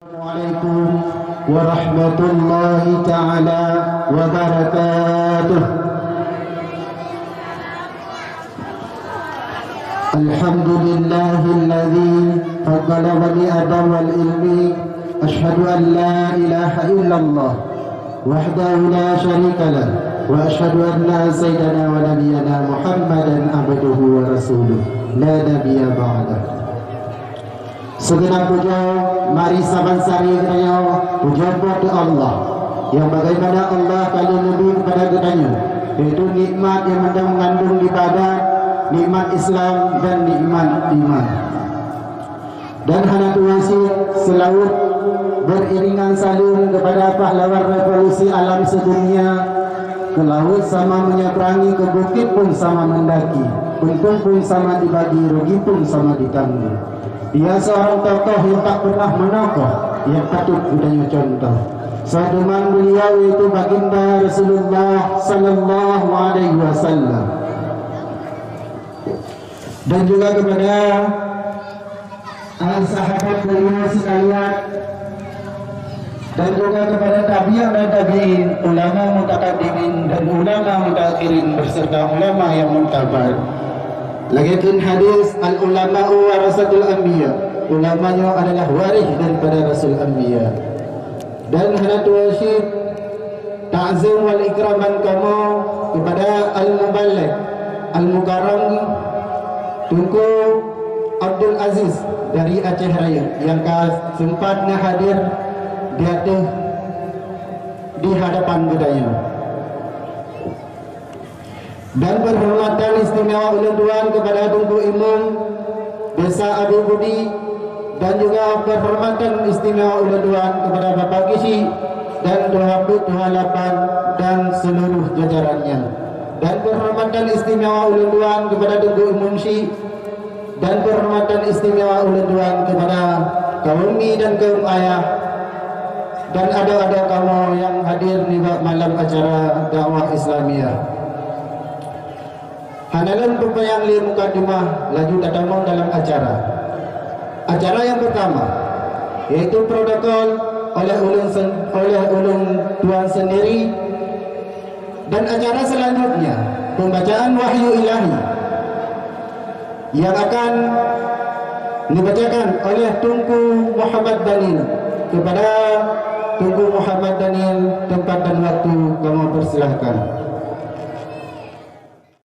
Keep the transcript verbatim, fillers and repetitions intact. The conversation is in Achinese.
Assalamualaikum warahmatullahi taala wabarakatuh. Alhamdulillahilladzi faddala bani Adam wal ilmi. Asyhadu an la ilaha illallah wahdahu la syarika lah, wa asyhadu anna sayyidana wa nabiyyana Muhammadan abduhu wa rasuluh, la nabiyya ba'dah. Sigeunap pujoe mari saban sari geutanyoe pujoe Po teu Allah, nyang bagaimana Allah ka lheueh neubri keupada geutanyoe, yaitu nikmat nyang mandum meungandung di badan, nikmat Islam dan nikmat iman. Dan hana tuwoe cit seulaweuet beuriringan saleuem keupada pahlawan revolusi alam seudunia, keu laweuet sama meunyeberangi, keu bukét pun sama meundaki, untung pun sama dibagi, rugi pun sama ditanggung. Dia seorang tokoh yang tak pernah menokoh, yang patut geutanyoe contoh. Seudeungon beliau yaitu Baginda Rasulullah sallallahu alaihi wasallam. Dan juga kepada, eh, sahabat beliau sekalian, dan juga kepada tabi'in dan tabi'in, ulama mutaqaddimin dan ulama mutaakhirin, beserta ulama yang muktabar. Lagèe kheun hadis, "Al-ulama'u warasatul anbiya." Ulama nyoe adalah waréh daripada rasul anbiya. Dan hana tuwoe cit takzim wal ikraman kamoe keupada Al-Muballigh Al-Mukarram Teungku Abdul Aziz dari Aceh Raya nyang ka seumpat neuhadir di ateueh di hadapan geutanyoe. Dan penghormatan istimewa ulôn tuan kepada Teungku Imum Desa Abi Budi, dan juga penghormatan istimewa ulôn tuan kepada Bapak Geuchik dan Tuha Peuet, Tuha Lapan dan seluruh jajarannya. Dan penghormatan istimewa ulôn tuan kepada Teungku Imum Chik, dan penghormatan istimewa ulôn tuan kepada kaum mi dan kaum ayah dan adoe-adoe kamoe nyang hadir nibak malam acara dakwah Islamiyah. Hana lôn peupanyang lé mukadimah, laju tatamong dalam acara. Acara nyang peurtama, yaitu protokol oleh ulôn sen-, oleh ulôn tuan sendiri. Dan acara selanjutnya, pembacaan wahyu ilahi yang akan dibacakan oleh Teungku Muhammad Daniel. Kepada Teungku Muhammad Daniel, tempat dan waktu kamoe persilahkan.